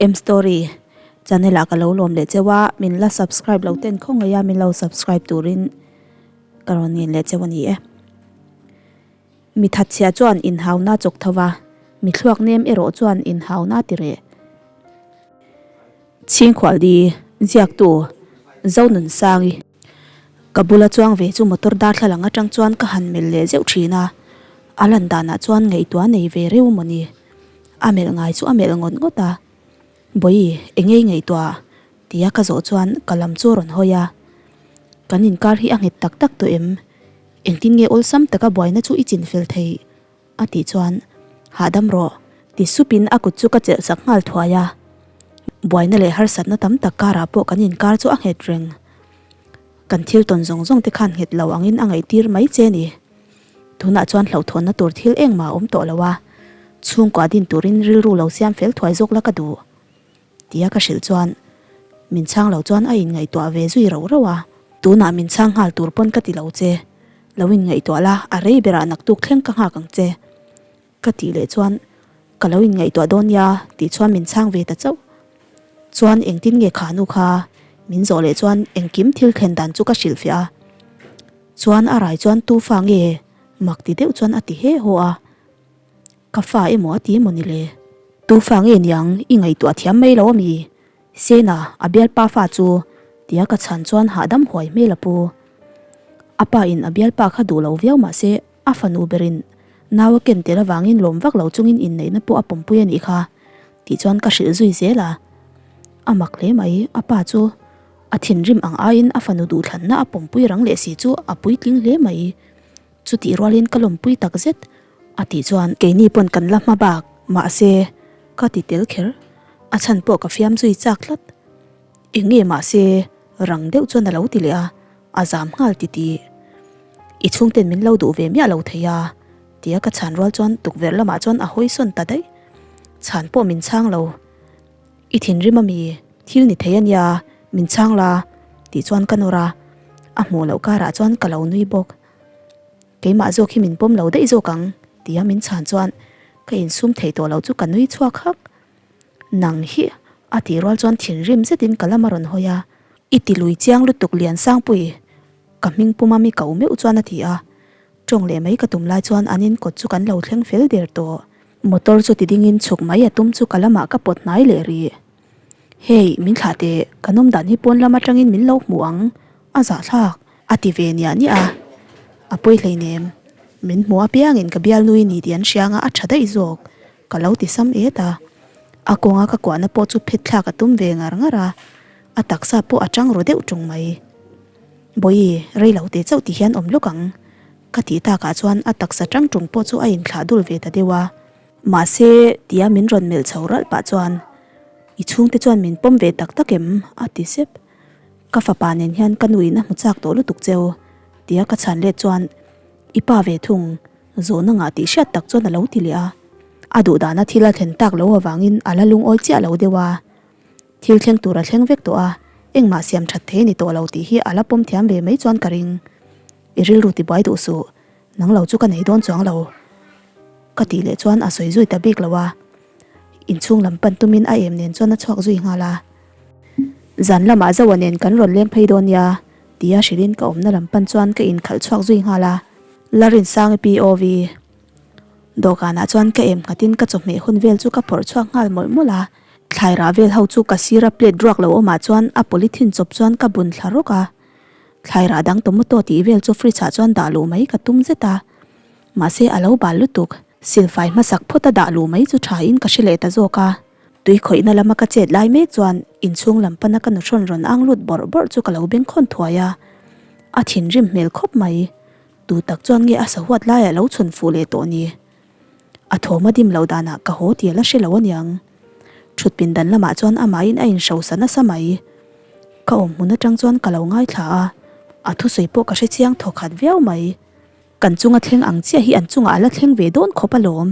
M story channel ah ka lo lawm leh cheu a, min la subscribe lo ten khawngaih a min lo subscribe turin ka rawn ngen leh cheu a ni e. Mi thatchhia chuan inhauna chawk tho va, mi thluak nem erawh chuan inhauna ti reh. Chhingkhual di ziaktu Zonunsangi. Ka bula chuang ve chu motor darthlalang atang chuan ka han melh leh zeuh thin a, a lan danah chuan ngaihtuah nei ve reuh maw ni. A melh ngai chu a melh ngawt ngawt a, Bawihi, eng ei ngaihtuah? tia ka zawh chuan ka lam chu a rawn hawi a. Kan inkar hi a nghet tak tak tawh em? Engtin nge awlsam taka buaina chu i chinfel theih? A tih chuan, Hahdam rawh, ti supin a kut chu ka chelh sak nghal thuai a. Buaina leh harsatna tam tak karah pawh kan inkar chu a nghet reng. Kan thil tawn zawng zawng te khan nghet lo angin a ngaihtir mai che ni. Tunah chuan hlauhthawnna tur thil engmah a awm tawh lo a, chhungkua din turin rilru lo siam fel thuai zawk la ka duh, tia ka hrilh chuan min chhang lo chuan a inngaihtuah ve zui rauh rauh a. Tunah min chhang nghal tur pawn ka ti lo che, lo inngaihtuah la, a rei berah naktuk thleng ka nghak ang che, ka tih leh chuan ka lo inngaihtuah dawn nia tih chuan min chhang ve ta chauh. Chuan engtin nge kha nu kha min zawh leh chuan engkim thil thlen dan chu ka hrilhfiah a. Chuan a rai chuan tu fa nge mak ti deuh chuan a ti he haw a. Ka fa emaw a ti emaw ni le? Tu fa nge niang i ngaihtuah thiam mai lo ami? Sena, a bialpa fa chu tia ka chhan chuan hahdam huai hmel a pu. A pa in a bialpa kha duh lo viau mahse a fanu berin nau a ken tel avangin lawm vak lo chungin inneihna pawh a pawmpui a nih kha tih chuan ka hrilh zui zel a. A mak hle mai, a pa chu a thinrim ang aiin a fanu duhthlanna a pawmpui rang leh si chu a puitling hle mai. Chutih rualin ka lawmpui tak zet a tih chuan keini pawn kan la hma bak mahse ka ti tel kher, a chhan pawh ka fiam zui chak tlat. Eng nge mahse rang deuh chuan a lo ti leh a, a zam nghal ti tih. I chhungten min lo duh ve miah lo thei a tia ka chhan rual chuan tukverh lamah chuan a hawi sawn ta daih. Chhan pawh min chhang lo. I thinrim ami? Thil ni thei ania, min chhang la tih chuan ka nawr a, a hmuh loh karah chuan ka lo nui bawk. Keimah zawk hi min pawm lo daih zawk ang tia min chhan chuan ka insum thei tawh lo chu ka nui chhuak hak. Nang hi a tih rual chuan thinrim zetin ka lam a rawn hawi a. I ti lui chiang lutuk Liansangpui, ka hming puma mi ko meuh chuan a ti a. Tawng leh mai ka tum lai chuan an in kawt chu kan lo thleng fel der tawh. Motor chu ti dingin chhuk mai a tum chu ka lamah ka pawt hnai leh rih. Hei, min thlah teh, kan awm dan hi pawn lam atangin min lo hmu ang, a zahthlak, a ti ve niah niah a. A pawi hleinem, min hmu apiangin ka bialnui ni tih an hria anga a tha daih zawk, ka lo ti sam et a. A kawnga ka kuahna pawh chu phet thlak a tum ve ngar ngar a, a taksa pawh a tang ru deuh tung mai. Bawihi, rei lo teh chauh ti hian awm lawk ang, ka tih takah chuan a taksa tang tung pawh chu a inthlah dul ve ta deuh a. Mahse, tia min rawn melh chho ralh pah chuan, I chhungte chuan min pawm ve tak tak em? a ti sep. Ka fapa nen hian ka nuin a hmu chak tawh lutuk cheu, tia ka chhan let chuan, I pa ve thung, zawhna ngah tih hriat tak chuan a lo ti leh a. A duhdahna thil a thlen tak lo avangin a la lungawi chiah lo deuh a. Thil thleng tur a thleng vek tawh a, engmah siam that thei a ni tawh lo tih hi a la pawm thiam ve mai chuan ka ring. I rilru tibuai duh suh, nang lo chu ka nei dawn chuang lo. Ka tih leh chuan a sawi zui ta bik lo a, inchhung lam pan tumin a em nen chuan a chhuak zui nghal a. Zan lamah Zoa nen kan rawn leng phei dawn nia tia hrilhin ka awmna lam pan chuan ka inkhalh chhuak zui nghal a. Larinsangi POV Dawhkanah chuan ka em nghatin ka chawhmeh hun vel chu ka phawrh chhuak nghal mawlh mawlh a. Thlai rah vel ho chu ka sira plate ruak lo awmah chuan a polythene chawp chuan ka bun thla rawk a. Thlai rah dang tomato tih vel chu fridge ah chuan dah luh mai ka tum zet a. Mahse a lo bal lutuk. Silfai hmasak phawt a dah luh mai chu tha in ka hre leh ta zawk a. Tui khawihna lama ka chet lai mek chuan inchhung lam pana ka nuhrawn rawn ang lut bawrh bawrh chu ka lo bengkhawn thuai a. A thinrim hmel khawp mai. Tu tak chuan nge a sahuat laiah lo chhun fuh leh tawh ni? A thawm a dim loh danah ka haw tih a la hre lo aniang. Thut pindan lamah chuan amahin a inhrosa nasa mai. Ka awm hmun atang chuan ka lo ngaithla a, a thusawi pawh ka hre chiang thaw khat viau mai. Kan chunga thleng ang chiah hi an chungah a la thleng ve dawn khawp alawm.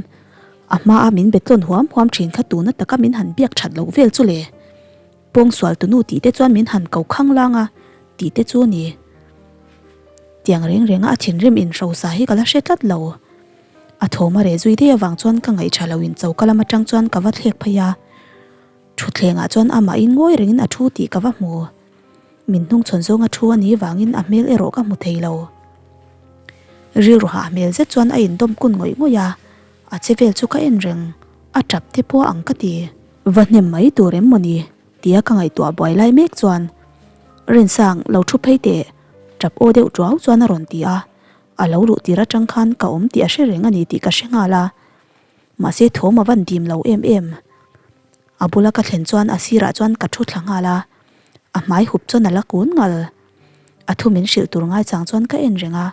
A hmaa min betlawn huam huam thin kha tuna taka min han biak that loh vel chu le. Pawngsual tunu tih te chuan min han ko khang lang a tih te chu a ni. Tiang reng renga a thinrim inhrosa hi ka la hre tlat lo. A thawm a reh zui daih avang chuan ka ngaihṭha lo in choka lam aṭang chuan ka va thlek phei a. Thutthlengah chuan amahin ngawi rengin a thu tih ka va hmu. Min hnungchhawn zawnga thu a nih vangin a hmel erawh ka hmu thei lo. Rilru hah hmel zet chuan a indawm kun ngawih ngawih a, a che vel chu ka en reng, a tap te pawh ang ka ti. Va hnem mai tur em mawni? tia ka ngaihtuah buai lai mek chuan Rinsang lo thu phei teh tap aw deuh tuau chuan a rawn ti a, a lo luh tir atang khan ka awm tih a hre reng a ni tih ka hre nghal a, mahse thawm a van dim lo em em. A bula ka thlen chuan a sirah chuan ka thu thla nghal a, a hmai hup chuan a la kun ngal. A thu min hrilh tur ngaichang chuan ka en reng a,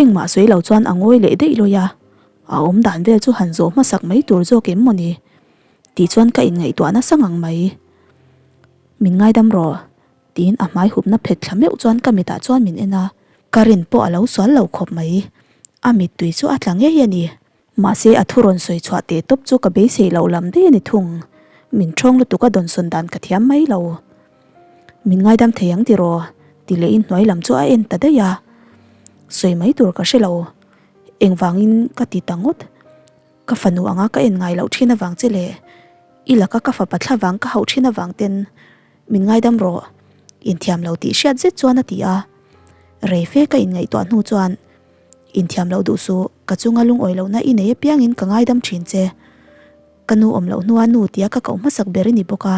engmah sawi lo chuan a ngawi leh daih lawi a, a awm dan vel chu han zawh hmasak mai tur zawk em mawni tih chuan ka inngaihtuah nasa ngang mai. Min ngaidam rawh tiin a hmai hupna phet thla meuh chuan ka mitah chuan min en a, ka rin pawh a lo sual lo khawp mai, a mittui chu a tla ngei a ni. Mahse a thu rawn sawi chhuah teh tawp chu ka beisei loh lam daih a ni thung. Min ṭhawng lutuk a dawnsawn dan ka thiam mai lo. Min ngaidam thei ang tiraw? ti leh in hnuai lam chu a en ta daih a. Sawi mai tur ka hre lo. Engvangin ka ti ta ngawt. Ka fanu anga ka en ngai loh ṭhin avang che leh i laka ka fapa thla vang ka hauh ṭhin avang ten min ngaidam rawh. Inthiam lo tih hriat zet chuan a ti a. Rei fe ka inngaihtuah hnu chuan Inthiam loh duh suh, ka chunga lungawi lohna i nei apiangin ka ngaidam thin che. Ka nu awm loh hnua nu tia ka koh hmasak ber i ni bawk a,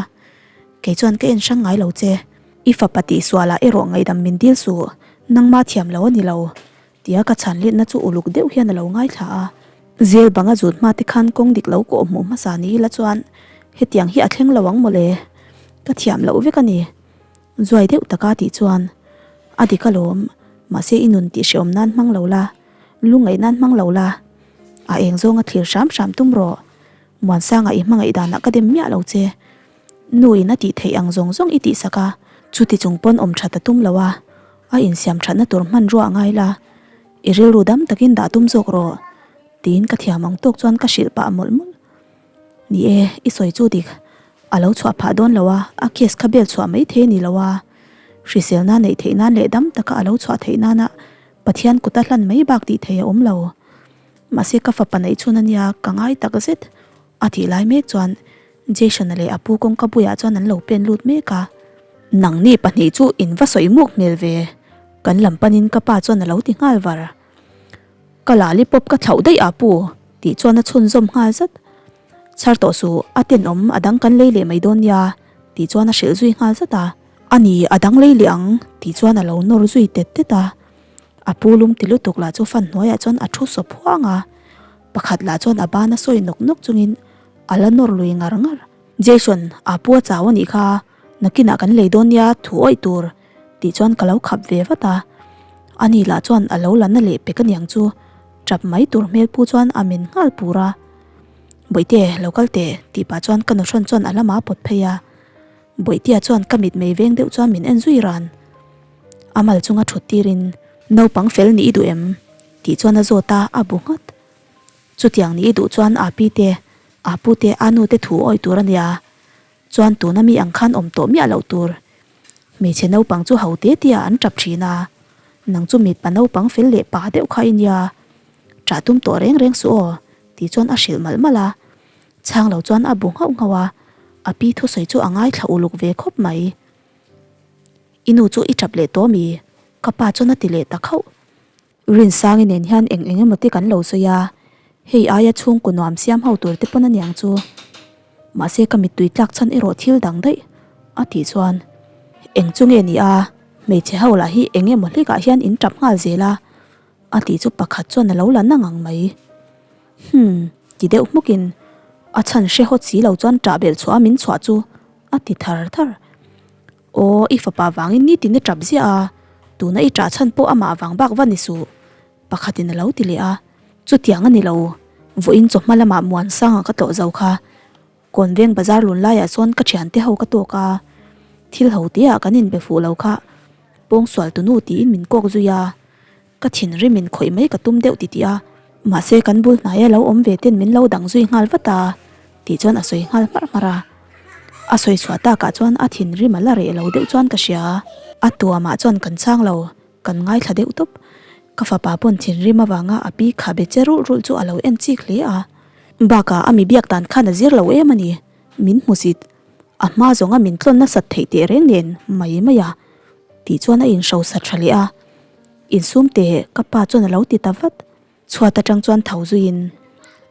kei chuan ka en hrang ngai lo che. I fapa tihsualah erawh ngaihdam min dil suh, nangma thiam lo a ni lo, tia ka chhan letna chu uluk deuh hian a lo ngaithla a. Zel banga zut hma te khan kawng dik lo kawh hmuh hmasa ni ila chuan hetiang hi a thleng lo ang mawle, ka thiam loh vek a ni. Zuai deuh taka tih chuan, A dik alawm, mahse i nun tih hreawm nan hmang lo la, lungngaih nan hmang lo la, a eng zawnga thlir hram hram tum rawh. Muansanga i hmangaih danah ka dem miah lo che. Nu in a tih theih ang zawng zawng i tihsak a, chuti chung pawn awm that a tum lo a, a insiam thatna tur hmanrua a ngai la, i rilru dam takin dah tum zawk rawh, tiin ka thiam ang tawk chuan ka hrilh pah mawlh mawlh. Ni e, i sawi chu dik. A lo chhuah phah dawn lo a, a case kha bel chhuah mai thei a ni lo a. Hriselna neih theih nan leh dam taka a lo chhuah theih nana Pathian kuta hlan mai bak tih thei a awm lo. Mahse ka fapa neih chhun a nia ka ngai tak zet. A tih lai mek chuan Jason-a leh a pu kawngka buiah chuan an lo pen lut mek a. Nangni pahnih chu in va sawi muk hmel ve. Kan lam panin ka pa chuan a lo ti nghal var. Ka lollipop ka thlauh daih ah pu tih chuan a chhunzawm nghal zat. Chhar tawh suh, a tenawm a dang kan lei leh mai dawn nia tih chuan a hrilh zui nghal zat a. A ni, a dang lei leh ang tih chuan a lo nawr zui tet tet a. A pu lum ti lutuk lah chu fan hnuaiah chuan a thu sawp huang a. Pakhat lah chuan a ban a sawi nawk nawk chungin a la nawr lui ngar ngar. Jason, a pu a chau a nih kha, nakinah kan lei dawn nia thu awih tur tih chuan ka lo khap ve vat a. Ani lah chuan a lo la na leh pek aniang chu tap mai tur hmel pu chuan a men nghal pur a. Bawihte, lo kal teh tih pah chuan ka nuhrawn chuan a lamah a pawt phei a. Bawihtea chuan ka mit mei veng deuh chuan min en zui ran. A mal chunga thut tirin, Naupang fel nih i duh em? tih chuan a zawt a, a bu nghat. Chutiang nih i duh chuan a pi te, a pu te, a nu te thu awih tur a nia. Chuan tuna mi ang khan awm tawh miah loh tur. Hmeichhe naupang chu ho te te ah an tap thin a, nang chu mipa naupang fel leh pa deuh kha i nia. Ṭah tum tawh reng reng suh aw, tih chuan a hrilh malh malh a. Chhang lo chuan a bu nghauh nghauh a, a pi thusawi chu a ngaithla uluk ve khawp mai. I nu chu i ṭap leh tawh mi? Ka pa chuan a ti leh ta khauh. Rinsangi nen hian eng eng emaw te kan lo sawi a, hei aia chhungkaw nuam siam ho tur te pawn aniang chu. Mahse ka mittui tlak chhan erawh thil dang daih a tih chuan eng chu nge ni a, hmeichhe ho lah hi eng emaw hlekah hian in tap nghal zel a a tih chu pakhat chuan a lo la na ngang mai. Hum ti deuh hmukin a chhan hre hawt si lo chuan ṭah belh chhuah a min chhuah chu a ti thar thar. Aw, i fapa vangin nitin i tap ziah a, tuna i ṭah chhan pawh amah vang bak va ni suh, pakhatin a lo ti leh a. Chutiang a ni lo, vawiin chawhma lamah Muansanga ka tlawh zo kha. Kawnveng bazar lun laiah sawn ka thiante ho ka tawk a, thil ho teah kan inbe fuh lo kha, pawngsual tunu tiin min kawk zui a. Ka thinrim in khawih mai ka tum deuh titih a, mahse kan bul hnaia lo awm ve ten min lo dang zui nghal vat a, tih chuan a sawi nghal hmarh hmarh a. A sawi chhuah takah chuan a thinrim a la reh lo deuh chuan ka hria. A tuamah chuan kan chang lo, kan ngaithla deuh tawp. Ka fapa pawn thinrim avanga a pi kha be che rulh rulh chu a lo en chik hle a. Bakah a mi biak dan khan a zir lo em a ni, min hmusit. A hma zawnga min tlawn nasat theih teh reng nen mai mai a tih chuan a inhrosa tha leh a. Insum teh ka pa chuan a lo ti ta vat. Chhuat atang chuan tho zuiin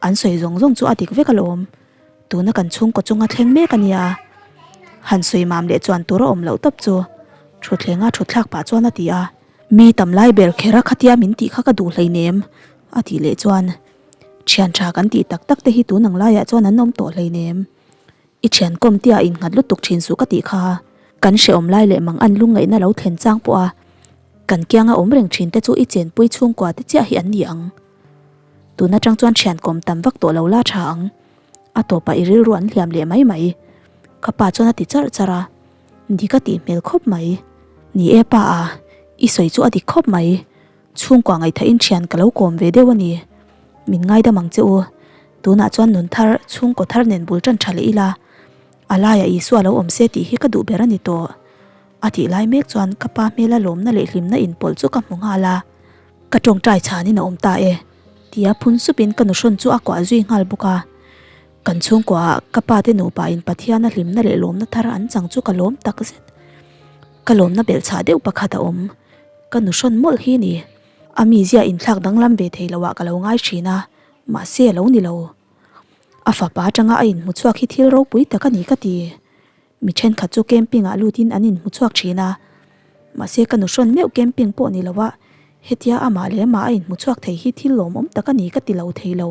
an sawi zawng zawng chu a dik vek alawm. Tuna kan chhungkaw chunga thleng mek a nia. Han sawi mam leh chuan tur a awm loh tawp chu thutthlenga thutthlak pah chuan a ti a. Mi tam lai ber kher a khatia min tih kha ka duh hleinem a tih leh chuan thian tha kan tih tak tak te hi tun ang laiah chuan an awm tawh hleinem. I thian kawm tia innghat lutuk thin suh ka tih kha. Kan hrehawm lai leh mang an lungngaihna lo thlen chang pawh a kan kianga awm reng thin te chu i chenpui chhungkua te chiah hi an ni ang. Tun atang chuan thian kawm tam vak tawh lo la tha ang. A tawpah i rilru an hliam leh mai mai. Ka pa chuan a ti charh charh a. Dik a tih hmel khawp mai. Ni e pa a, i sawi chu a dik khawp mai. Chhungkua ngaihthah in thian ka lo kawm ve deuh a ni. Min ngaidam ang che u. Tunah chuan nun thar, chhungkaw thar nen bul tan tha leh ila. A laiah Isua lo awm se tih hi ka duh ber a ni tawh. A tih lai mek chuan ka pa hmela lawmna leh hlimna inpawlh chu ka hmu nghal a. Ka tawngtai chhanin a awm ta e, tia phun supin ka nuhrawn chu a kuah zui nghal bawk a. Kan chhungkuaah ka pa te nupa in Pathiana hlimna leh lawmna thar an chang chu ka lawm tak zet. Ka lawmna belhchhah deuh pakhat a awm. Ka nuhrawn mawlh hi ni. A mizia inthlak danglam ve thei loah ka lo ngai thin a, mahse a lo ni lo. A fapa atanga a inhmu chhuak hi thil ropui tak a ni ka ti. Mi thenkhat chu camping ah lutin an inhmu chhuak thin a, mahse ka nuhrawn meuh camping pawh ni loa hetia amah leh amah a inhmu chhuak thei hi thil lawmawm tak a ni ka ti lo thei lo.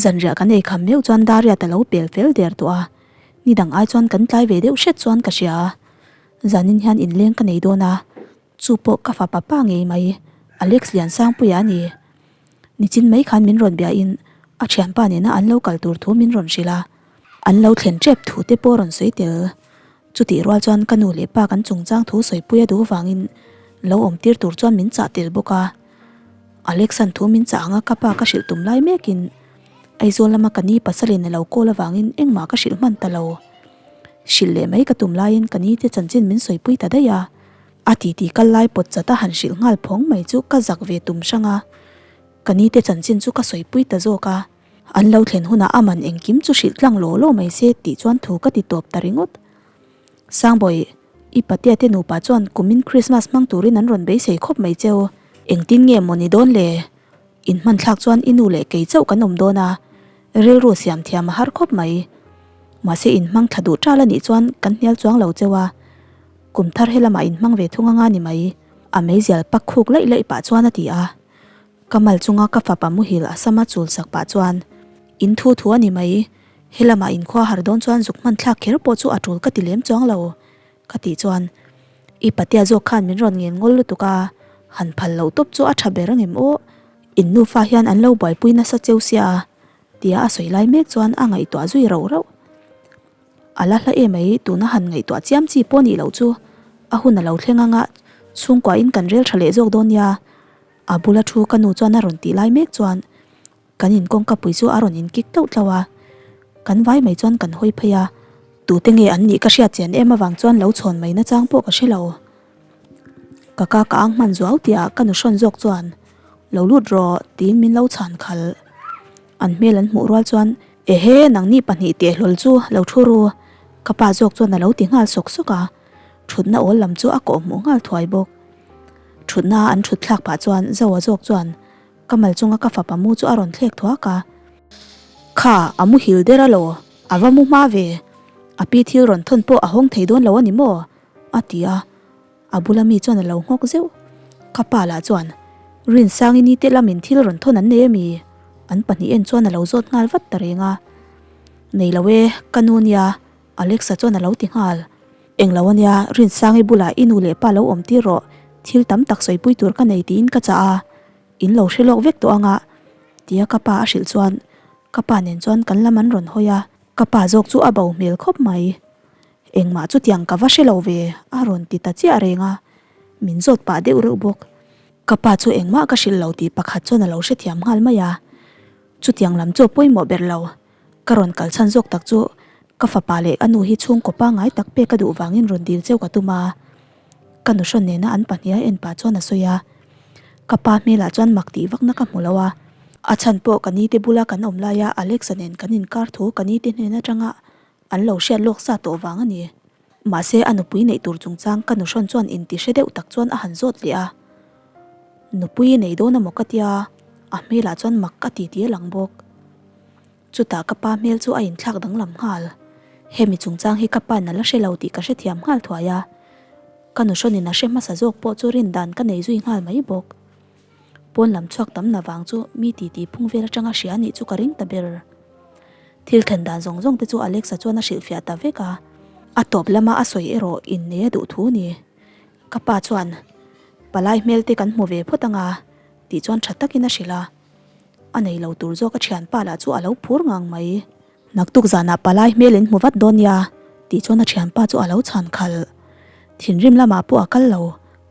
Zanriah kan ei kham meuh chuan Dariat a lo pel fel der tawh a, ni dang ai chuan kan tlai ve deuh hret chuan ka hria. Zanin hian inleng ka nei dawn a, chu pawh ka fapa pa ngei mai Alex Liansangpuia a ni. Nichin mai khan min rawn biahin a thianpa nena an lo kal tur thu min rawn hrilh a, an lo thlen tep thu te pawh rawn sawi tel. Chutih rual chuan ka nu leh pa kan chungchang thu sawipui a duh vangin lo awm tir tur chuan min chah tel bawk a. Alexan thu min chah anga ka pa ka hrilh tum lai mekin Aizawl lama ka ni pasalin a lo call avangin engmah ka hrilh hman ta lo. Hrilh leh mai ka tum laiin ka ni te chanchin min sawipui ta daih a. A titi kal lai pawt chat a han hrilh nghal phawng mai chu ka zak ve tum hrang a, ka ni te chanchin chu ka sawipui ta zawk a. An lo thlen hunah a man engkim chu hrilh tlang law law mai se tih chuan thu ka ti tawp ta ringawt. Sangbawi, i patea te nupa chuan kumin Krismas hmang turin an rawn beisei khawp mai cheu. Engtin nge maw ni dawn le? In hman thlak chuan i nu leh kei chauh kan awm dawn a, rilru siam thiam a har khawp mai. Mahse in hmang thla duh tal a nih chuan kan hnial chuang lo cheu a. Kum thar he lamah in hmang ve thung anga ni mai, a meizial pak khuk laih laih pah chuan a ti a. Ka mal chunga ka fapa muhil a sama chul sak pah chuan, In thu thu a ni mai, he lamah in khua har dawn chuan zuk hman thlak kher pawh chu a tul ka ti lem chuang lo, ka tih chuan, I patea zawk khan min rawn ngen ngawl lutuk a, han phal loh tawp chu a tha ber angem aw, in nufa hian an lo buaipui nasa cheu sia a, tia a sawi lai mek chuan a ngaihtuah zui rauh rauh. A la hla em ai, tuna han ngaihtuah chiam chi pawh nih loh chu a hun a lo thleng anga chhungkuain kan rel tha leh zawk dawn nia. A bula thu ka nu chuan a rawn tih lai mek chuan kan in kawngka pui chu a rawn in kik tauh tauh a, kan vai mai chuan kan hawi phei a, tute nge an nih ka hriat chian em avang chuan lo chhawn mai nachang pawh ka hre lo. Ka ka ka ang hman zuau tihah ka nu hrawn zawk chuan lo lut rawh tiin min lo chhan khal. An hmel an hmuh rual chuan Ehe nangni pahnih teh hlawl chu lo thu ru ka pa zawk chuan a lo ti nghal sawk sawk a, thutna awl lam chu a kawh hmuh nghal thuai bawk. Thutna an thut thlak pah chuan Zoa zawk chuan ka mal chunga ka fapa mu chu a rawn thlek thuak a. Kha a muhil der alaw a va mu hma ve a pi thil rawn thawn pawh a hawng thei dawn lo a ni maw? a ti a. A bula mi chuan a lo nghawk zeuh. Ka pa lah chuan, Rinsangi ni te lamin thil rawn thawn an nei ami? An pahnih en chuan a lo zawt nghal vat ta reng a. Nei lo e, ka nu nia, Alexa chuan a lo ti nghal. Englo ania, Rinsangi bulah i nu leh pa lo awm tir rawh, thil tam tak sawipui tur ka nei tiin ka chah a, in lo hre lawk vek tawh anga, tia ka pa a hrilh chuan ka pa nen chuan kan lam an rawn hawi a, ka pa zawk chu a bo hmel khawp mai. Engmah chutiang ka va hre lo ve, a rawn ti ta chiah reng a, min zawt pah deuh reuh bawk. Ka pa chu engmah ka hrilh lo tih pakhat chuan a lo hrethiam nghal mai a, chutiang lam chu a pawimawh ber lo. Ka rawn kal chhan zawk tak chu ka fapa leh a nu hi chhungkaw pangngai tak pek a duh vangin rawn dil cheu ka tum a, ka nuhrawn nena an pahniha en pah chuan a sawi a. Ka pa hmelah chuan mak tih vakna ka hmu lo a, a chhan pawh ka nite bula kan awm laia Alex-a nen kan inkar thu ka nite hnen atanga. An lo hriat lawk sa tawh vang a ni. Mahse a nupui neih tur chungchang ka nuhrawn chuan inti hre deuh tak chuan a han zawt leh a. Nupui i nei dawn amaw ka tia, a hmelah chuan mak ka ti ti a lang bawk. Chutah ka pa hmel chu a inthlak danglam nghal. Hemi chungchang hi ka pain a la hre lo tih ka hrethiam nghal thuai a. Ka nuhrawnin a hre hmasa zawk pawh chu rin dan ka nei zui nghal mai bawk. Pawn lam chhuak tam na vang chu mi titi phung vel atanga hria anih chu ka ring ta ber. Thil thlen dan zawng zawng te chu Alexa chuan a hrilhfiah ta vek a, a tawp lama a sawi erawh innei a duh thu a ni. Ka pa chuan, Palai hmel te kan hmu ve phawt anga tih chuan tha takin a hrilh a. A nei lo tur zawk a thianpa lah chu a lo phur ngang mai. Naktuk zanah palai hmel in hmu vat dawn nia tih chuan a thianpa chu a lo chhan khalh. Thinrim lamah pawh a kal lo,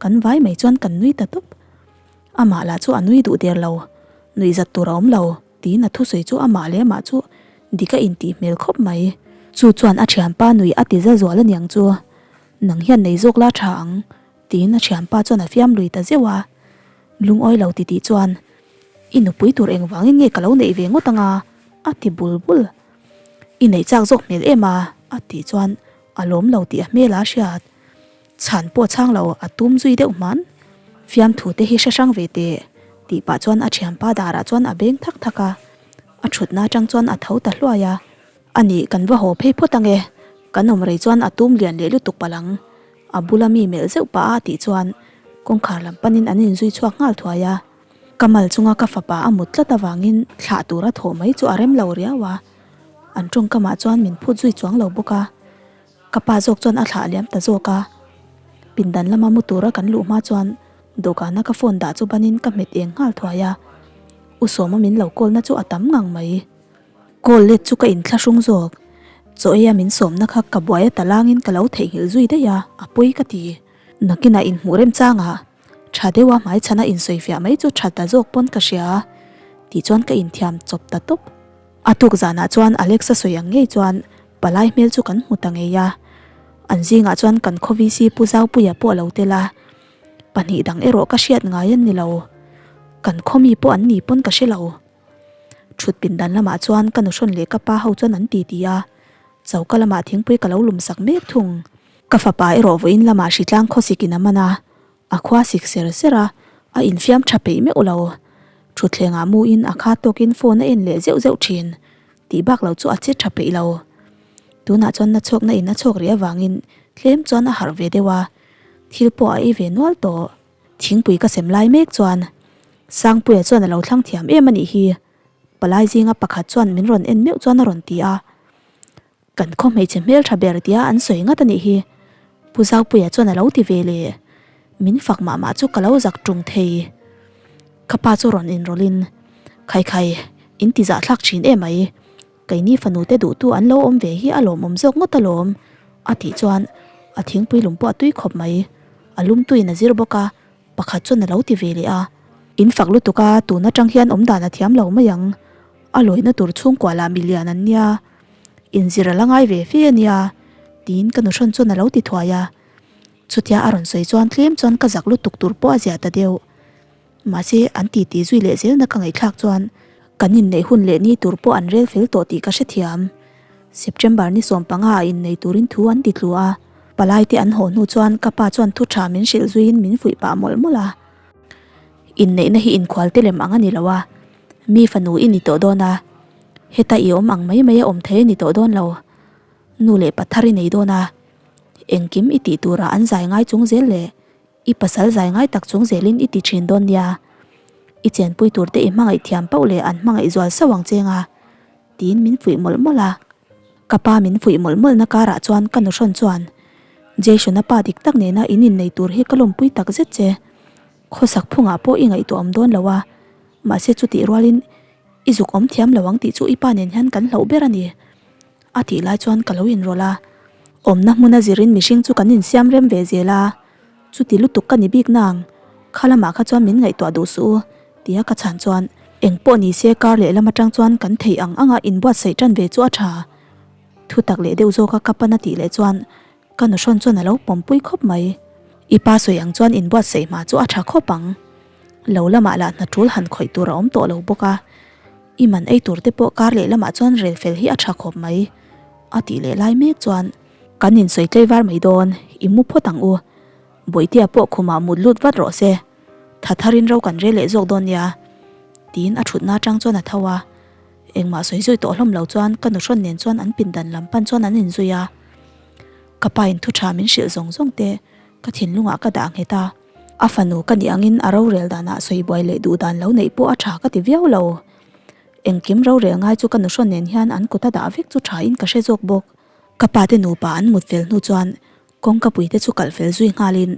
kan vai mai chuan kan nui ta tawp. Amah lah chu a nui duh der lo, nuihzat tur a awm lo. Tiin a thusawi chu amah leh amah chu dik a intih hmel khawp mai. Chu chuan a thianpa nui a ti za zual aniang chu, Nang hian nei zawk la tha ang, tiin a thianpa chuan a fiam lui ta zeuh a. Lungawi lo titih chuan, I nupui tur engvangin nge ka lo neih ve ngawt anga? a ti bul bul. I neih chak zawk hmel em a? a tih chuan a lawm lo tih a hmel a hriat. Chhan pawh chhang lo a tum zui deuh hman. Fiamthu te hi hre hrang ve teh tih pah chuan a thianpa darah chuan a beng thak thak a. A thutna atang chuan a tho ta hluai a. A nih kan va haw phei phawt ange, kan awm rei chuan a tum lian leh lutuk palh ang. A bula mi melh zeuh pah a tih chuan kawngkhar lam panin an inzui chhuak nghal thuai a. Ka mal chunga ka fapa a mut tlat avangin thlah tura thawh mai chu a rem lo riau a. An tawngkamah chuan min phut zui chuang lo bawk a. Ka pa zawk chuan a thlah liam ta zawk a, pindan lama mu tura kan luh hma chuan dawhkana ka phone dah chu banin ka hmet eng nghal thuai a, U Sawma min lo call na chu a tam ngang mai. Call let chu ka inthlahrung zawk, chaw eia min sawmna kha ka buai a talangin ka lo theihnghilh zui daih a, a pawi ka ti. Nakinah inhmuh remchangah tha deuha hmaichhana insawifiah mai chu tha ta zawk pawn ka hria tih chuan ka inthiam chawp ta tawp. A tuk zanah chuan Alexa sawi ang ngei chuan palai hmel chu kan hmu ta ngei a. An zingah chuan kan khaw VC Pu Zaupuia pawh a lo tel a. Pahnih dang erawh ka hriat ngai an ni lo. Kan khaw mi pawh an ni pawn ka hre lo. Thut pindan lamah chuan ka nuhrawn leh ka pa ho chuan an titi a. Choka lamah thingpui ka lo lum sak mek thung. Ka fapa erawh vawiin lamah hritlang khawsik in a man a. A khua sik ser ser a, a infiam tha peih meuh lo. Thutthlengah muin a kha tawkin phone a en leh zeuh zeuh thin. Tih bak lo chu a che tha peih lo. Tunah chuan na chhuakna in a chhuak rih avangin tlem chuan a harh ve deuh a, thil pawh a ei ve nual tawh. Thingpui ka sem lai mek chuan Sangpuia chuan a lo thlang thiam em a nih hi, palai zinga pakhat chuan min rawn en meuh chuan a rawn ti a. Kan khaw hmeichhe hmel tha ber tia an sawi ngat a nih hi, Pu Zaupuia chuan a lo ti ve le. Min fak mah mah chu ka lo zak tung thei. Ka pa chu rawn inrawlhin, Khai khai, in ti zahthlak thin em mai. Keini fanu te duhtu an lo awm ve hi a lawmawm zawk ngawt alawm, a tih chuan a thingpui lum pawh a tui khawp mai. A lumtuin a zir bawk a, pakhat chuan a lo ti ve leh a. In fak lutuk a, tun atang hian awmdan a thiam lo mai ang. A lawina tur chhungkua lah milian an nia. Inzir a la ngai ve fe a nia, tiin ka nuhrawn chuan a lo ti thuai a. Chutia a rawn sawi chuan tlem chuan ka zak lutuk tur pawh a zia ta deuh. Mahse, an titi zui leh zelna ka ngaihthlak chuan kan inneih hun leh ni tur pawh an rel fel tawh tih ka hrethiam. September ni 15 ah innei turin thu an ti tlu a, palai te an haw hnu chuan ka pa chuan thu tha min hrilh zuiin min fuih pah mawlh mawlh a. Inneihna hi inkhual te lem ang a ni lo a, mi fanu i ni tawh dawn a, Heta i awm ang mai mai a awm thei a ni tawh dawn lo. Nu leh pa thar i nei dawn a. Engkim i tih turah an zai ngai chung zel leh i pasal zai ngai tak chung zelin i ti thin dawn nia. I chenpui tur te i hmangaih thiam pauh leh an hmangaih zual sauh ang cheng a, tiin min fuih mawlh mawlh a. Ka pa min fuih mawlh mawlhna karah chuan ka nuhrawn chuan, Jason-a pa dik tak nena in innei tur hi ka lawmpui tak zet che. Khawsak phungah pawh i ngaihtuah awm dawn lo a, mahse chutih rualin i zuk awm thiam lo ang tih chu i pa nen hian kan hlauh ber a ni. A tih lai chuan ka lo inrawlh a, awmna hmuna zirin mihring chu kan insiam rem ve zel a, chuti lutuk ka ni bik nang, kha lamah kha chuan min ngaihtuah duh suh u tia ka chhan chuan engpawh ni se kar lehlam atang chuan kan theih ang anga inbuatsaih tan ve chu a tha. Thutak leh deuh zawka ka pan a tih leh chuan Ka nuhrawn chuan a lo pawmpui khawp mai. I pa sawi ang chuan inbuatsaih hma chu a tha khawp ang. Lo lamah lah hna tul han khawih tur a awm tawh lo bawk a. I man ei tur te pawh kar leh lamah chuan rel fel hi a tha khawp mai. A tih leh lai mek chuan kan insawi tlei var mai dawn, i mu phawt ang u. Bawihtea pawh khumah mut lut vat rawh se, tha tharin ro kan rel leh zawk dawn nia, tiin a thutna atang chuan a tho a. Engmah sawi zui tawh hlawm lo chuan ka nuhrawn nen chuan an pindan lam pan chuan an inzui a. Ka pa in thu tha min hrilh zawng zawng te ka thinlungah ka dah nghet a. A fanu ka nih angin a rorel danah sawi buai leh duh dan lo neih pawh a tha ka ti viau lo. Engkim rorel ngai chu ka nuhrawn nen hian an kut a dah vek chu tha in ka hre zawk bawk. Ka pa te nupa an mut fel hnu chuan kawngka pui te chu kalh fel zui nghal in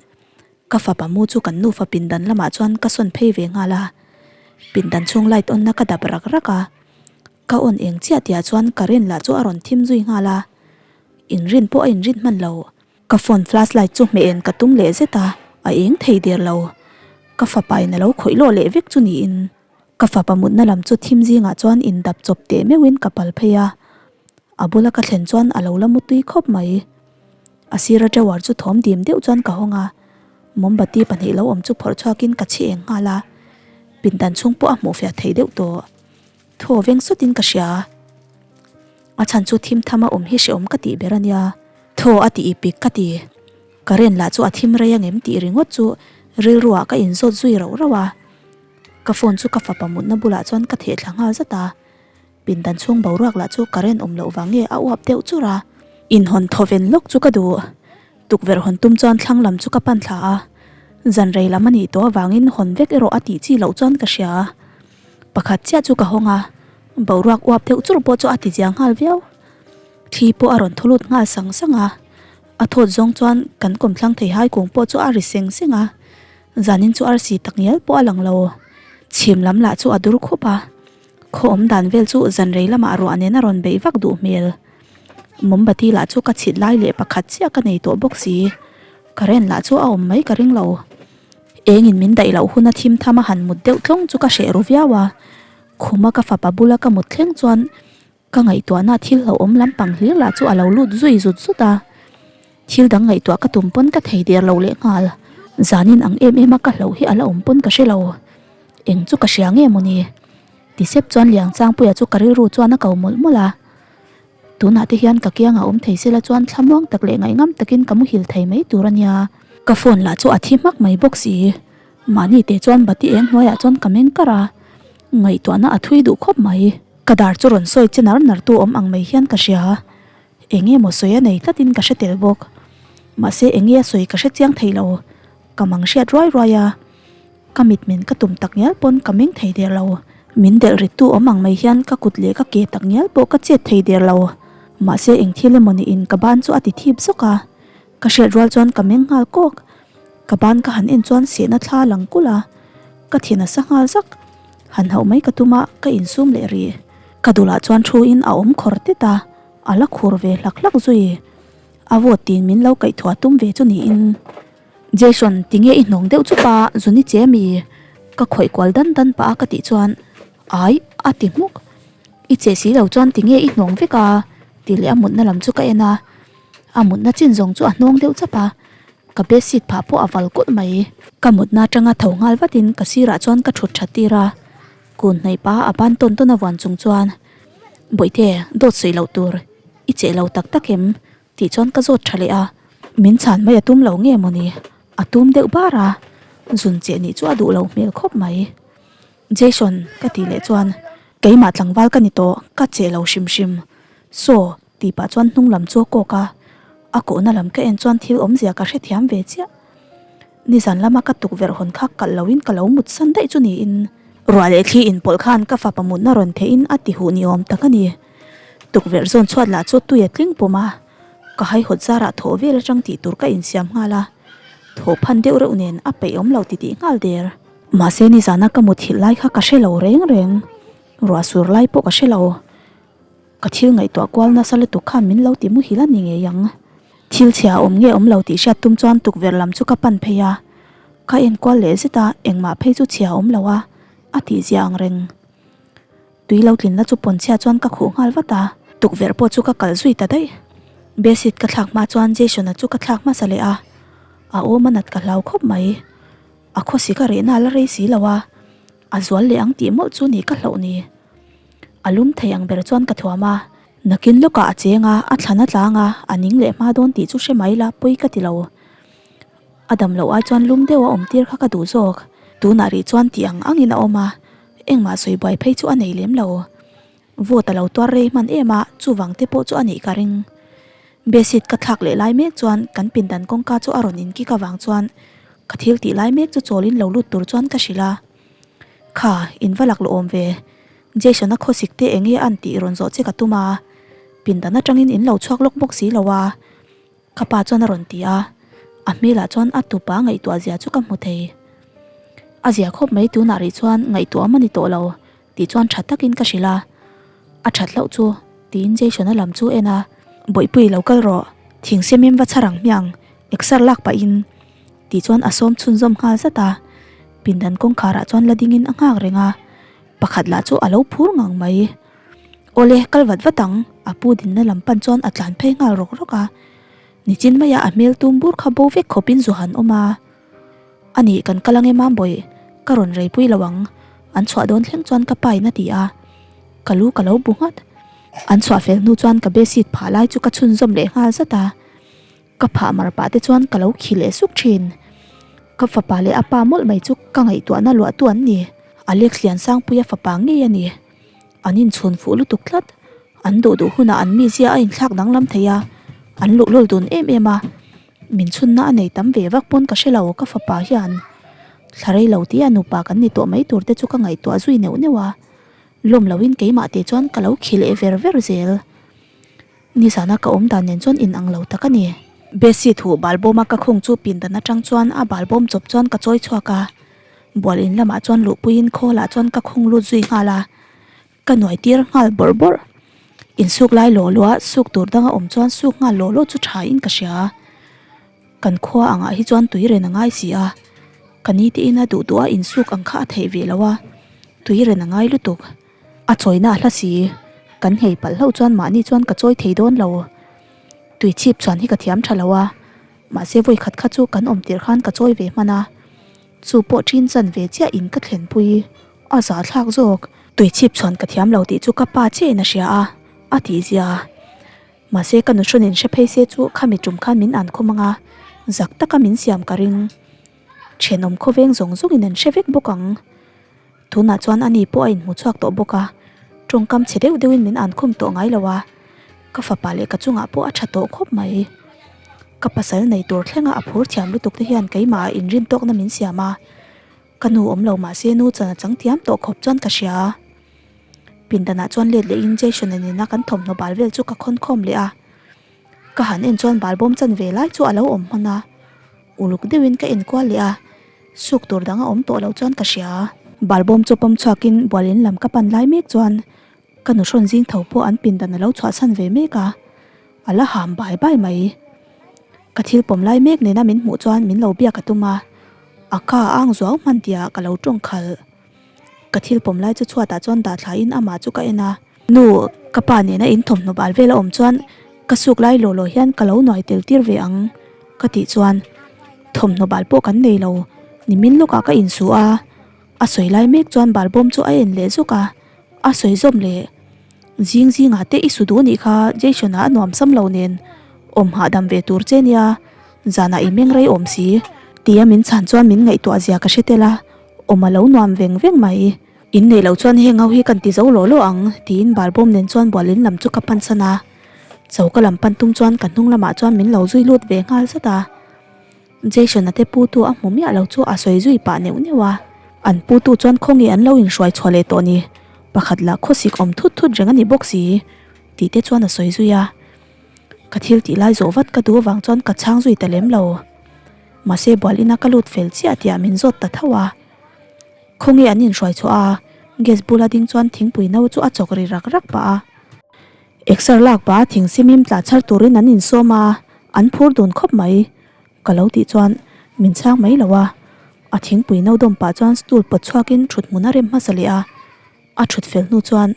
ka fapa mu chu kan nufa pindan lamah chuan ka sawn phei ve nghal a. Pindan chhung light on na ka dap rak rak a. Ka on eng chiah tihah chuan current lah chu a rawn thim zui nghal a. Inrin pawh a inrin hman lo. Ka phone flashlight chu hmeh en ka tum leh zet a, a eng thei der lo. Ka fapa in a lo khawih lawh leh vek chu niin. Ka fapa mutna lam chu thim zingah chuan indap chawp teh meuhin ka pal phei a, a bula ka thlen chuan a lo la mutui khawp mai. A sira tower chu thawm dim deuh chuan ka hawng a, mombati pahnih lo awm chu phawrh chhuakin ka chhi eng nghal a, pindan chhung pawh a hmuh fiah thei deuh tawh. Thaw veng sawtin ka hria. A chhan chu thim tham a awm hi hrehawm ka tih ber a nia. Thaw a tih ipik ka ti. Current lah chu a thim rei angem tih ringawt chu rilruah ka inzawt zui rauh rauh a. Ka phone chu ka fapa mutna bulah chuan ka theh thla nghal zat a, pindan chhung boruak lah chu current awm loh vang nge a uap deuh chur a. Inhawn thaw ven lawk chu ka duh. Tukverh hawn tum chuan thlang lam chu ka pan thla a, zan rei lam a nih tawh avangin hawn vek erawh a tih chi loh chuan ka hria. Pakhat chiah chu ka hawng a, boruak uap deuh chur pawh chu a ti zia nghal viau. Thli pawh a rawn thaw lut nghal sang sang a, a thawt zawng chuan kan kawmthlang thei hai kung pawh chu a ri seng seng a. Zanin chu arsi tak ngial pawh a lang lo. Chhim lam lah chu a dur khup a. Khaw awm dan vel chu zan rei lamah ruah nen a rawn beih vak duh hmel. Mombati lah chu ka chhit lai leh pakhat chiah ka nei tawh bawk si. Current lah chu a awm mai ka ring lo. Engin min daih loh huna thim tham a han mut deuh tlawng chu ka hreh ru viau a. Khuma ka fapa bula ka mut thleng chuan Ka ngaihtuahna thil hlauhawm lampang hlir lah chu a lo lut zui zut zut a, thil dang ngaihtuah ka tum pawn ka thei der lo leh nghal. Zanin ang em em a ka hlauh hi a la awm pawn ka hre lo. Eng chu ka hria nge mawni? Ti sep chuan Liangchangpuia chu ka rilru chuan a ko mawlh mawlh a. Tunah te hian ka kiangah awm thei sela chuan thlamuang tak leh ngaihngam takin ka muhil thei mai tur a nia. Ka phone lah chu a thi hmak mai bawk si. Mahni te chuan bati eng hnuaiah chuan ka meng kar a, ngaihtuahna a thui duh khawp mai. Ka dar chu rawn sawi che nar nar tu awm ang mai hian ka hria. Eng nge maw sawi a nei tlatin ka hre tel bawk. Mahse eng nge a sawi ka hre chiang thei lo. Ka mang hriat ruai ruai a. Ka mit men ka tum tak ngial pawn ka meng thei der lo. Min delh rit tu awm ang mai hian ka kut leh ka ke tak ngial pawh ka chet thei der lo. Mahse eng thil emaw niin ka ban chu a ti thip zawk a. Ka hriat rual chuan ka meng nghal kawk. Ka ban ka han en chuan sehna thla a lang kulh a. Ka thin a sa nghal zak. Han hauh mai ka tum a, ka insum leh rih. Ka dulah chuan thu in a awm khawr tet a, a la khur ve hlak hlak zui. A vawt tin min lo kaihthua tum ve chu niin. Jason, tinge i hnawng deuh chup a, zuni che mi? Ka khawih kual dan dan pah a ka tih chuan, Ai, a ti hmuk. I che si lo chuan tinge i hnawng vek a? Tih leh a mutna lam chu ka en a. A mutna chin zawng chu a hnawng deuh chap a, ka bedsheet phah pawh a val kulh mai. Ka mutna atanga tho nghal vatin ka sirah chuan ka thut that tir a, kun hnaih pa a ban tawn tawn a vuan chung chuan, Bawihte, dawt sawi loh tur, i cheh lo tak tak em? tih chuan ka zawt tha leh a, min chhan mai a tum lo nge mawni, a tum deuh bar a, zun cheh nih chu a duh lo hmel khawp mai. Jason, ka tih leh chuan, Keimah tlangval ka ni tawh, ka cheh lo hrim hrim, saw, Tih pah chuan hnung lam chu a kawk a, a kawhna lam ka en chuan thil awmzia ka hrethiam ve chiah. Nizan lama ka tukverh hawn kha kalh loin ka lo mut san daih chu niin. Ruah leh thli inpawlh khan ka fapa mutna rawn theihin a ti huh ni awm tak a ni. Tukverh zawn chhuat lah chu tui a tling pawm a, ka haihawt zarah thawh vel atang tih tur ka insiam nghal a, thawh phan deuh reuh nen a peih awm lo titih nghal der. Mahse nizana ka muthilh lai kha ka hre lo reng reng, ruah sur lai pawh ka hre lo. Ka thil ngaihtuah kual nasa lutuk khan min lo ti muhil a ni ngei ang. Thil chhia a awm nge awm lo tih hriat tum chuan tukverh lam chu ka pan phei a. Ka en kual leh zet a, engmah phei chu chhia a awm lo a, a tih zia ang reng. Tui lo tlinna chu pawnchhia chuan ka khuh nghal vat a. Tukverh pawh chu ka kalh zui ta daih. Bedsheet ka thlak hma chuan Jason-a chu ka thlak hmasa leh a, a awm a nat ka hlau khawp mai. A khawsik a rehna a la rei si lo a, a zual leh ang tih mawlh chu ni ka hlauh ni. A lum thei ang ber chuan ka thuam a. Nakin lawkah a cheng a, a thlan a tlang a, a ning leh hma dawn tih chu hre mai la, pawi ka ti lo. A dam loh ai chuan lum deuh a awm tir kha ka duh zawk. Tunah rih chuan tih ang angin a awm a, engmah sawi buai phei chu a nei lem lo. Vote a lo tuar rei hman em a, chuvang te pawh chu a nih ka ring. Bedsheet ka thlak leh lai mek chuan kan pindan kawngka chu a rawn inkik avang chuan ka thil tih lai mek chu chawlin lo lut tur chuan ka hrilh a. Kha, in va lak lawh awm ve. Jason-a khawsik te eng nge an tih rawn zawh che ka tum a, pindan atangin in lo chhuak lawk bawk si lo a. Ka pa chuan a rawn ti a, a hmelah chuan a tupa ngaihtuah zia chu ka hmu thei. A zia khawp mai tunah rih chuan ngaihtuah awm a ni tawh lo tih chuan tha takin ka hrilh a, a that hlauh chu tiin Jason-a lam chu en a, Bawihpui lo kal rawh, thing semim va chhar ang hmiang, exer lak pahin tih chuan a sawm chhunzawm nghal zat a, pindan kawngkharah chuan la dingin a nghak reng a, pakhat lah chu a lo phur ngang mai. Awle, kal vat vat ang, a pu dinna lam pan chuan a tlan phei nghal rawk rawk a. Nichin maia a hmel tum bur kha bo vek khawpin zu han awm a. A nih, kan kal ange Mambawih, ka rawn reipui lo ang, an chhuah dawn thleng chuan ka pain a ti a. Ka lu ka lo bu nghat. An chhuah fel hnu chuan ka bedsheet phah lai chu ka chhunzawm leh nghal zat a. Ka phah mar pah te chuan ka lo khi leh suk thin. Ka fapa leh a pa mawlh mai chu ka ngaihtuahna luahtu an ni. Alex Liansangpuia fapa ngei a ni. An inchhun fuh lutuk tlat. An duh duh hunah an mizia a inthlak danglam thei a, an luhlul dun em em a. Min chhunna a nei tam ve vak pawn ka hre lo ka fapa hian. Thla rei lo tia nupa kan ni tawh mai tur te chu ka ngaihtuah zui neuh neuh a. Lawm loin keimah te chuan ka lo khi leh ver ver zel. Nizana ka awm dan nen chuan in ang lo tak a ni. Bessie thu balbawma ka khung chu pindan atang chuan a balbawm chawp chuan ka chawi chhuak a. Bual in lamah chuan luhpuiin khawlah chuan ka khung lut zui nghal a. Ka nuai tir nghal bawrh bawrh. Insuk lai law law a suk tur danga awm chuan suk nghal law law chu tha in ka hria. Kan khua angah hi chuan tui ren a ngai si a. Ka ni te ina duh duh a insuk ang kha a theih ve lo a. Tui ren a ngai lutuk. A chawina a hla si, kan nghei palh hlauh chuan mahni chuan ka chawi thei dawn lo. Tui chhip chuan hi ka thiam tha lo a, mahse vawi khat kha chu kan awm tirh khan ka chawi ve hman a, chu pawh ṭin chan ve chiah in ka thlenpui a za thlak zawk. Tui chhip chuan ka thiam lo tih chu ka pa chiahin a hria a, a tih zia. Mahse ka nuhrawn in hre phei se chu khami tum khan min an khum ang a, zak taka min siam ka ring. Thenawm khawveng zawng zawngin an hre vek bawk ang. Tunah chuan ani pawh a inhmu chhuak tawh bawk a, tawngkam chhe deuh deuhin min ankhum tawh ngai lo a, ka fapa leh ka chungah pawh a tha tawh khawp mai. Ka pasal nei tur thlenga a phur thiam lutuk te hian keimah ah inrin tawkna min siam a, ka nu awm lo mahse nu chan a chang thiam tawh khawp chuan ka hria. Pindanah chuan let lehin Jason-a nena kan thawmhnaw bal vel chu ka khawn khawm leh a, ka han en chuan balbawm chan ve lai chu a lo awm hman a. Uluk deuhin ka enkual leh a, suk tur dang a awm tawh loh chuan ka hria. Balbawm chu pawm chhuakin bualin lam ka pan lai mek chuan ka nuhrawn zing tho pawh an pindan a lo chhuahchhan ve mek a, a la ham bai bai mai. Ka thil pawm lai mek nena min hmuh chuan min lo biak a tum a, a ka a ang zuau hman tihah ka lo tawng khalh. Ka thil pawm lai chu chhuatah chuan dah thlain amah chu ka en a. Nu, ka pa nena in thawmhnaw bal vel a awm chuan ka suk lai law law hian ka lo nuai tel tir ve ang ka tih chuan thawmhnaw bal pawh kan nei lo nimin lawkah ka insu a, a sawi lai mek chuan balbawm chu a en leh zawk a, a sawi zawm leh zing zingah te i su duh nih kha Jason-a a nuam sam lo nen awm hahdam ve tur che nia zanah i meng rei awm si tia min chhan chuan min ngaihtuah zia ka hre tel a. Awm a lo nuam veng veng mai. In neih loh chuan heng ho hi kan ti zo lawh lawh ang tiin balbawm nen chuan bualin lam chu ka pan san a. Choka lam pan tum chuan ka hnung lamah chuan min lo zui lut ve nghal zat a. Jason-a te putu a hmu miah lo chu a sawi zui pah neuh neuh a. An putu chuan khawnge an lo inhruai chhuah leh tawh ni, pakhat lah khawsik awm thut thut reng a ni bawk si tih te chuan a sawi zui a. Ka thil tih lai zawh vat ka duh avang chuan ka chhang zui ta lem lo. Mahse bual ina ka lut fel chiah tih ah min zawt ta tho a. Khawnge an inhruai chhuah a, gas bula ding chuan thingpui no chu a chawk ri rak rak pah a. Exer lak pah a thing simim tla chhar turin an insawm a, an phur dun khawp mai. Ka lo tih chuan min chhang mai lo a, a thingpui no dawm pah chuan stool pawt chhuakin thut hmun a rem hmasa leh a. A thut fel hnu chuan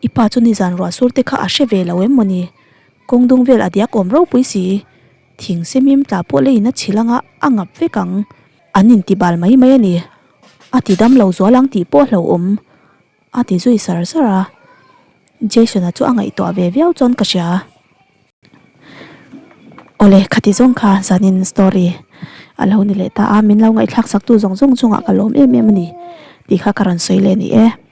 I pa chu nizan ruah sur te kha a hre ve lo em mawni? Kawng dung vel a diak awm ropui si. Thing semim tla pawh leiin a chhil anga a ngap vek ang. An inti bal mai mai a ni. A ti dam lo zual ang tih pawh hlauhawm. A ti zui sar sar a. Jason-a chu a ngaihtuah ve viau chuan ka hria. Awle, khati zawng kha zanin story a lo ni leh ta a, min lo ngaihthlak saktu zawng zawng chungah ka lawm em em a ni tih kha ka rawn sawi leh a ni e.